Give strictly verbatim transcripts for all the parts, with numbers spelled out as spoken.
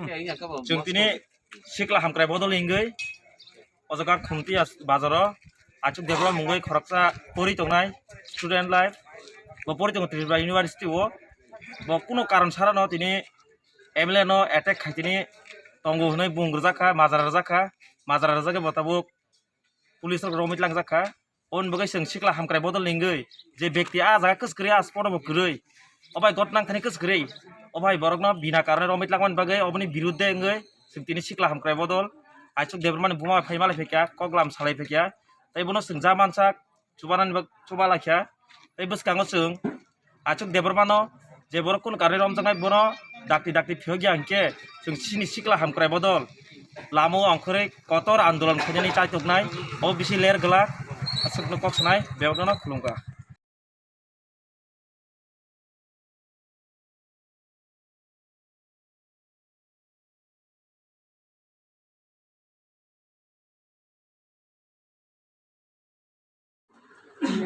Chwng tini sikla hamkrai bodol hingwi o jaga Khumtiya bazaro Achuk Debra mungwi khoroksa pori tongnai student life. Bo pori tongo Tripura University o. Bo kuno karon sarano tini M L A no attack khai tini tongo hwnwi bung rwjak kha, majra rwjak kha. Majra rwjak khe bo tabuk police rok romwi tlangjak kha. Oboni bagwi chwng sikla hamkrai bodol hingwi je bekti a jaga kwskwrwi a spot o bo kwrwi. O bai gotnang thani kwskwrwi. O bai borokno bina karone romwi tlangmani bagwi oboni birudde wngwi chwng tini sikla hamkrai bodol Achuk Debbarmani buma bai phai malai phaikha, koklam salai phaikha. Tei bono chwng ja mansak chubanani bag-, chuba laikha. Tei bwskango chwng Achuk Debbarmano je borok kunu karwi romjaknai bono dakti dakti phiyokya hinkhe chwng chini sikla hamkrai bodol lama o ongkhorwi kotor andolon khainani chaituknai o bisi ler glak aswkno kok sanai bebakno khulumkha.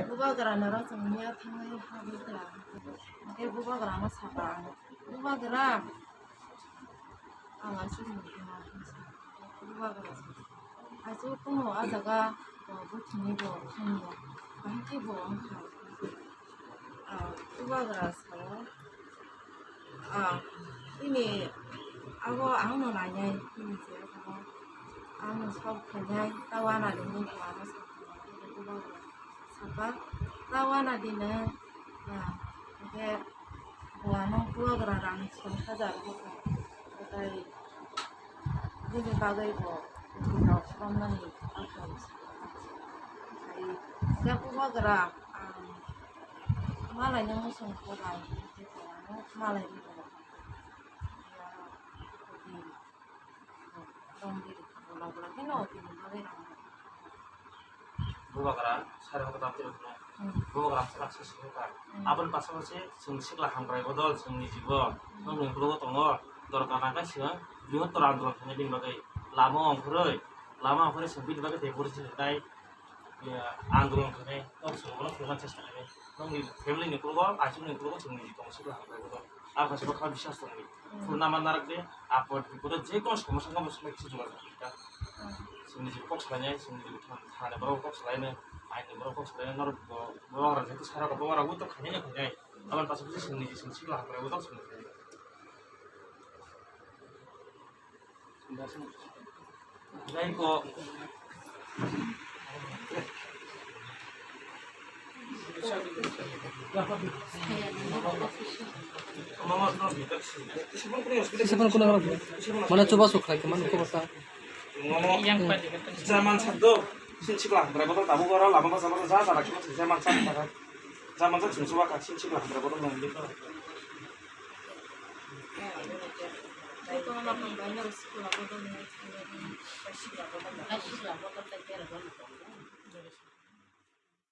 Bubagra norok chwng miya thangwi habwi kha. Hwnkhe bubagrano saka ang, "Bubagra, ang aswk nukha," hwnwi sa. Bubagra sa, "Aswk kuno a jaga bo buthumwi bo thangya, bahai khe bo wng kha." Ah, bubagra sao, "Ah, bini abo ang no nainai, bini je abo ang no sok khainai, ta wana di hinwi ano sok khainai." Bubagra saka, "Ta wana di no, ah, hwnkhe bo ano bubagra rang soi hajar hoka, tei bini bagwi bo rok romnani aphai sai, hwnkhe bubagra ang malai no muchung kobai, malai ni borok tong di rok bola bola khe no tini bagwi rang." Bubagra sari hoto dapti rok no. Hmm. Bubagra ang sakha sisi hoka. Hmm. Aboni pasapasi chwng sikla hamkrai bodol chwng ni jibo. Hmm. Nokni bwrwi tongo. Dorkar nangkha chwng bwrwi hottor andolon khainai bini bagwi. Lama ongkhorwi, lama ongkhorwi chwng bini bagwi tei borsi rwnai, eh, andolon khainai. Tok chwng bono phunukna chesta khainai. Nokni family ni ukologo, achukni ukologo chwng ni jibo sikla hamkrai bodol. Ang kaisa bwkha biswas tongwi. Hmm. Phurna manna rok de, apot bipot je kono somosa wngkha, bo somosa kisa jogajog kha. Hmm. Chwngni je kok salainai, chwngni je thani borok kok salainai, aini borok kok salainai, norok bo, borok rok jeto sara rok, borok rok bo to khainai khainai. Aboni pasapasi chwngni je chwng sikla hamkrai bodol chwng khainai. Jai ko. Sisa pun kuna orang. Mana coba sok khai, mana coba sa. Zaman satu, sin sikla, berapa tu tabu orang lama pas sama sa, sama cuma zaman satu. Zaman satu, coba kasih sikla, berapa tu nunggu.